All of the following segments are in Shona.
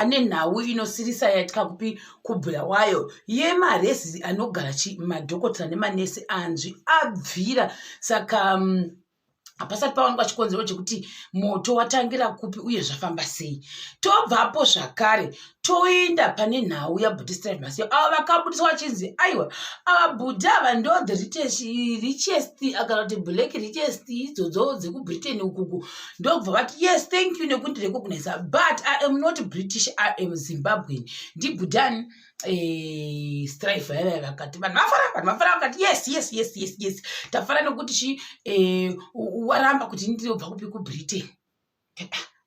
Pane nhau inosirisa yaitika kupi kuBulawayo yemarezi anogara chi madhokotera nemanesi anzvi abvira saka hapasati pawanikwa chikonzero chekuti moto watangira kupi uye zvafamba sei. Tobvapo zvakare toenda pane nhau yabhuti Strive Masiyo avo vakabudiswa vachinzi aiwa ava bhuti ava ndo the richest kana kuti black richest idzodzo dzekuBritain ukuku. Ndobva vati yes, thank you nekundirecognize, but I am not British, I am Zimbabwean. Ndibhutani Strive vaiva vakati vanhu vafara, vanhu vafara vakati yes, tafara nekuti chi waramba kuti ndinobva kupi kuBritain.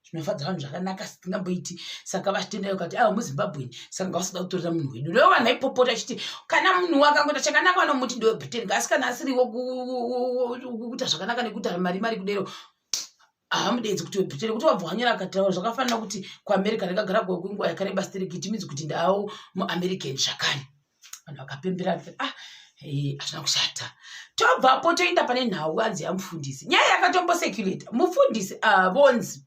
Zvinofadza vanhu zvakanaka singamboiti. Saka vachitendera vakati aiwa muZimbabwean, saka ngavasada kutorera munhu wedu. Ndo vanhu vaipopota vachiti kana munhu akangoita chakanaka vanomuti ndeweBritain, asi kana asiriwo kuita zvakanaka nekuita mari mari kudero haamudedzi kuti weBritain. Kuti wabva wanyora akataura zvakafanira kuti kuAmerica ndakagara kwenguva yakareba stereki, it means kuti ndaawo muAmerican zvakare. Vanhu vakapembera, ah, hazvina kushata. Tobvapo toenda pane nhau anzi yamufundisi, nyaya yakatombocirculata. Mufundisi vonzi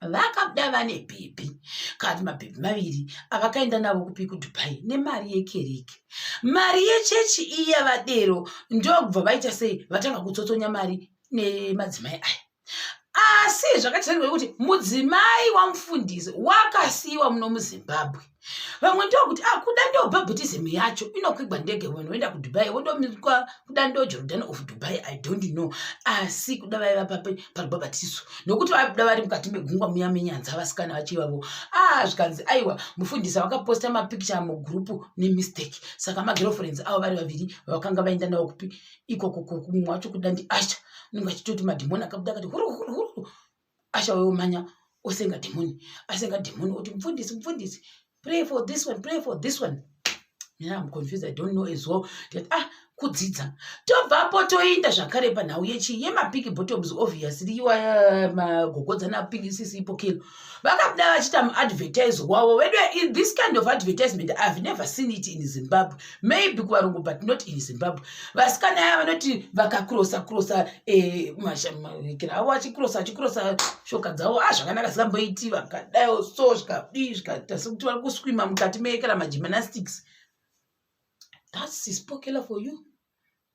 vakabuda vane bhebhi kana kuti mabhebhi maviri avakaenda navo kupi kuDubai nemari yekereke, mari yechechi iya. Vadero ndokubva vaita sei, vatanga kutsotsonya mari nemadzimai aya. Asi zvakati kuti mudzimai wamufundisi wakasiyiwa muno muZimbabwe. Vamwe ndokuti ah, kuda ndo baptism yacho inokwigwa ndege, vanhu voenda kuDubai vondomikwa, kuda ndo Jordan of Dubai, I don't know. Asi kuda vaiva papi parubhabhatiso nokuti vabuda vari mukati megungwa muya menyanza, vasikana vacho ivavo. Ah, zvikanzi aiwa mufundisi vakaposta mapikicha mugurupu nemistake. Saka magirlfriends avo vari vaviri vakanga vaenda navo kupi ikoko, kumwe wacho kuda ndiasha unenge achitoti madhimoni akabuda akati huru huru huru. Asha weyomanya osenga dhimoni, asenga dhimoni oti mufundisi, mufundisi, pray for this one, pray for this one. Yeah, I'm confused, I don't know as well. Ndikati ah, kudzidza. Tobvapo toenda zvakare panhau yechi yemapink bottoms. Obviously iwa magogodza napink sisipokelo vakabuda vachiita muadvertise wavo vedu. In this kind of advertisement, I've never seen it in Zimbabwe, maybe kuvarungu, but not in Zimbabwe. Vasikana aya vanoti vakakrosa krosa mashekera avo, achikrosa achikrosa shoka dzavo, a zvakanaka singamboiti, vakadaiwo so zvikadii zvikaita sekuti vari kuswima mukati mekana magymnastics. That's Sipokela for you,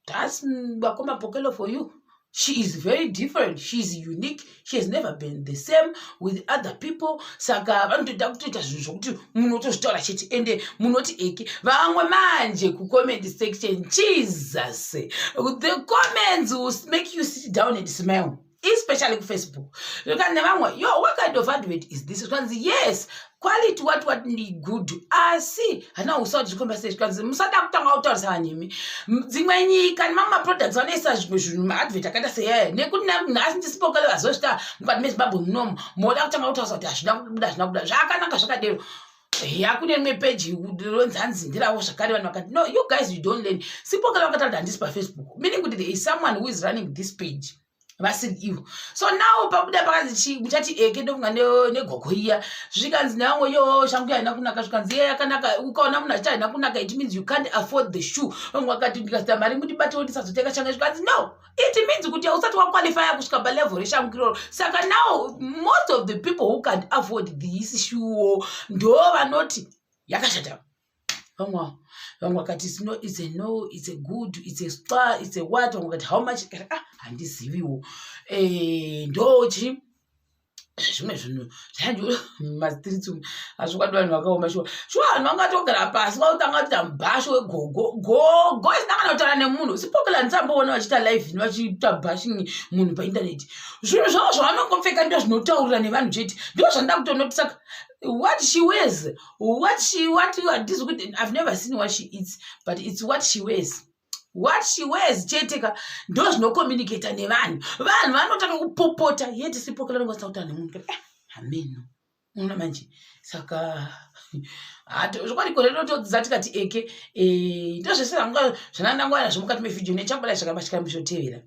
that's Bakoma Pokelo for you. She is very different, she is unique, she has never been the same with other people. Saka vanotoda kutoita zvinhu zvokuti munotozvitaura chete ende munoti eke. Vamwe manje kucomment section, Jesus, the comments will make you sit down and smile, especially kuFacebook. Zvikanzi nevamwe, yo, what kind of advert is this? Zvikanzi yes, quality, what ndi good, asi hana usa kuti zvikomba sei. Zvikanzi musada kutanga kutaurisa vanhu imi. Dzimwe nyika nemamwe maproducts vanoisa zvimwe zvinhu maadvert akaita seyaya nekuti nhasi ndisipokale vazozvita mukati meZimbabwe munomu moda kutanga kutaurisa kuti hazvina kubuda, hazvina kubuda zvakanaka zvakadero. Ya, kune rimwe peji ronzi hanzi ndiravo zvakare. Vanhu vakati no, you guys, you don't learn. Sipokale vakataura kuti handisi paFacebook, meaning kuti there is someone who is running this page vasiri ivo. So now pabuda pakanzi chi muchati eke ndofunga negogo iya. Zvikanzi nevamwe yo shangu haina kunaka. Zvikanzi iya yakanaka. Ukaona munhu achiti haina kunaka, it means you can't afford the shoe. Vamwe vakati ndikasita mari mundibatewo ndisazotenga shangu. Zvikanzi no, it means kuti usati waqualifya kusvika palevel reshangu iroro. Saka now most of the people who can't afford this shoe ndo vanoti yakashata. Vamwe vakati it's no, it's a no, it's a good, it's a spa, it's a what. Vamwe vakati how much? Ah, handiziviwo. Ndochi zvimwe zvinhu zvanji mumastreets umu hazvikwadi. Vanhu vakaoma shuwa shuwa. Vanhu vangatogara pasi kwakutanga kuita mubhasho wegogo gogo isina kana kutaura nemunhu. Sipokela ndisamboona vachiita live vachiita bashing munhu paindaneti. Zvinhu zvavo zvavanongopfeka ndo zvinotaurira nevanhu chete. Ndo zvandida kutonoti. Saka what she wears, what she what handisi kuti I've never seen what she eats, but it's what she wears, what she wears chete ka ndo zvinocommunicata nevanhu. Vanhu vanotanga kupopota yeti sipokela vanenge vasina kutaura nemunhu. Eh, hameno unoona manje. Saka zvokwadi gore rinotodzidza tikati eke. Ndozvese zvanandangwana zvomukati mevhidhiyo nechabuda zvakabashika muchotevera.